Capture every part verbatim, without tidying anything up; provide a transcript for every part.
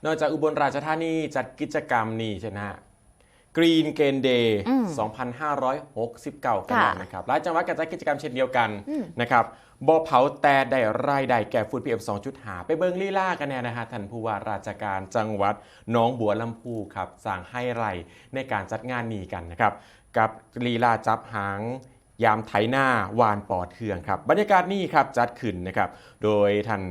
นอกจากอุบลราชธานีจัดกิจกรรมนี้ใช่ไหมฮะ Green Gain Day อืม สองพันห้าร้อยหกสิบเก้า กันแล้ว ค่ะ นะครับ หลายจังหวัดก็จัดกิจกรรมเช่นเดียวกัน อืม นะครับ บ่เผาแต่ได้รายได้แก้ฝุ่น พีเอ็ม สองจุดห้า ไปเบิ่งลีลากันแน่นะฮะ ท่านผู้ว่าราชการจังหวัดหนองบัวลำภูครับ สร้างไฮไลท์ในการจัดงานนี้กันนะครับ กับลีลาจับหางยามไถนาหว่านปอเทืองครับ บรรยากาศนี้ครับจัดขึ้นนะครับ โดยท่าน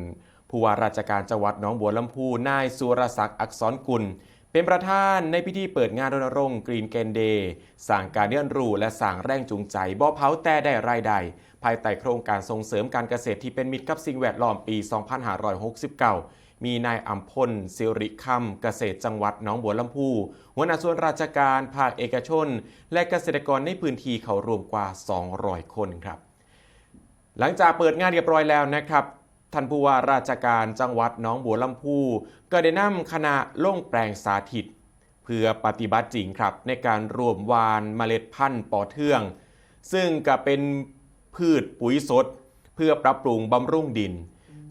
ผู้ว่าราชการจังหวัดหนองบัวลำภู นายสุรศักดิ์ อักษรกุล เป็นประธานในพิธีเปิดงานรณรงค์ Green Gain Day สร้างการเรียนรู้และสร้างแรงจูงใจบ่เผาแต่ได้รายได้ ภายใต้โครงการส่งเสริมการเกษตรที่เป็นมิตรกับสิ่งแวดล้อมปี สองพันห้าร้อยหกสิบเก้า มีนายอำพล สิริคำ เกษตรจังหวัดหนองบัวลำภู หัวหน้าส่วนราชการภาคเอกชน และเกษตรกรในพื้นที่เข้าร่วมกว่า สองร้อย คนครับ หลังจากเปิดงานเรียบร้อยแล้วนะครับ ท่านผู้ว่าราชการจังหวัดหนองบัวลำภู ก็ได้นำคณะลงแปลงสาธิต เพื่อปฏิบัติจริงครับ ในการรวมหว่านเมล็ดพันธุ์ปอเทือง ซึ่งก็เป็นพืชปุ๋ยสด เพื่อปรับปรุงบำรุงดิน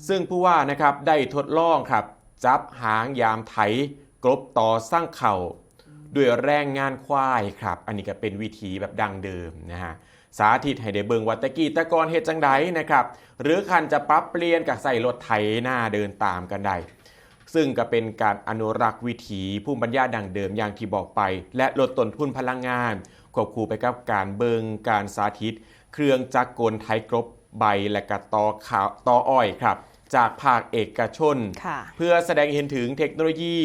ซึ่งผู้ว่านะครับได้ทดลองครับ จับหางยามไถกลบต่อสั่งเข่า ด้วยแรงงานควายครับ อันนี้ก็เป็นวิธีแบบดั้งเดิมนะฮะ สาธิตให้ได้เบิ่งว่าแต่กี้แต่ก่อนเฮ็ดจังใดนะครับ หรือคันจะปรับเปลี่ยนก็ใส่รถไถนาเดินตามกันได้ ซึ่งก็เป็นการอนุรักษ์วิถีภูมิปัญญาดั้งเดิมอย่างที่บอกไป และลดต้นทุนพลังงาน ควบคู่ไปกับการเบิ่งการสาธิต เครื่องจักรกลไถกลบใบและกระตอขาวตออ้อยครับ จากภาคเอกชน ค่ะ เพื่อแสดงเห็นถึงเทคโนโลยี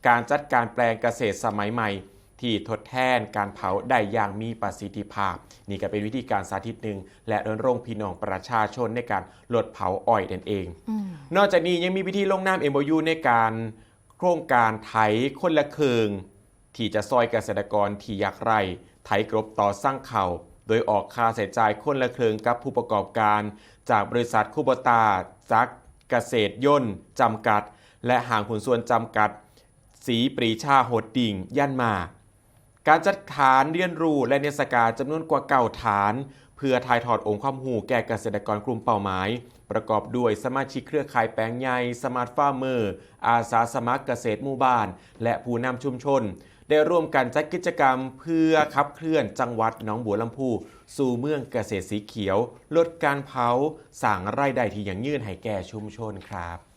การจัดการแปลงเกษตรสมัยใหม่ ที่ทดแทนการเผาได้อย่างมีประสิทธิภาพ นี่ก็เป็นวิธีการสาธิตหนึ่ง และรณรงค์พี่น้องประชาชนในการลดเผาอ้อยนั่นเอง อืม นอกจากนี้ยังมีพิธีลงนาม เอ็มโอยู ในการโครงการไถคนละครึ่ง ที่จะซอยเกษตรกรที่ยากไร้ไถกลบต่อสั่งเข่า โดยออกค่าใช้จ่ายคนละครึ่งกับผู้ประกอบการ จากบริษัทคูโบตาจักรเกษตรยนต์จำกัด และห้างหุ้นส่วนจำกัด ศรีปรีชาโฮลดิ้ง ย่านมาก การจัดฐานเรียนรู้และนิทรรศการจำนวนกว่าเก้าฐาน เพื่อถ่ายทอดองค์ความรู้แก่เกษตรกรกลุ่มเป้าหมาย ประกอบด้วยสมาชิกเครือข่ายแปลงใหญ่ สมาร์ทฟาร์มเมอร์ อาสาสมัครเกษตรหมู่บ้าน และผู้นำชุมชน ได้ร่วมกันจัดกิจกรรมเพื่อขับเคลื่อนจังหวัดหนองบัวลำภู สู่เมืองเกษตรสีเขียว ลดการเผา สร้างรายได้ที่ยั่งยืนให้แก่ชุมชนครับ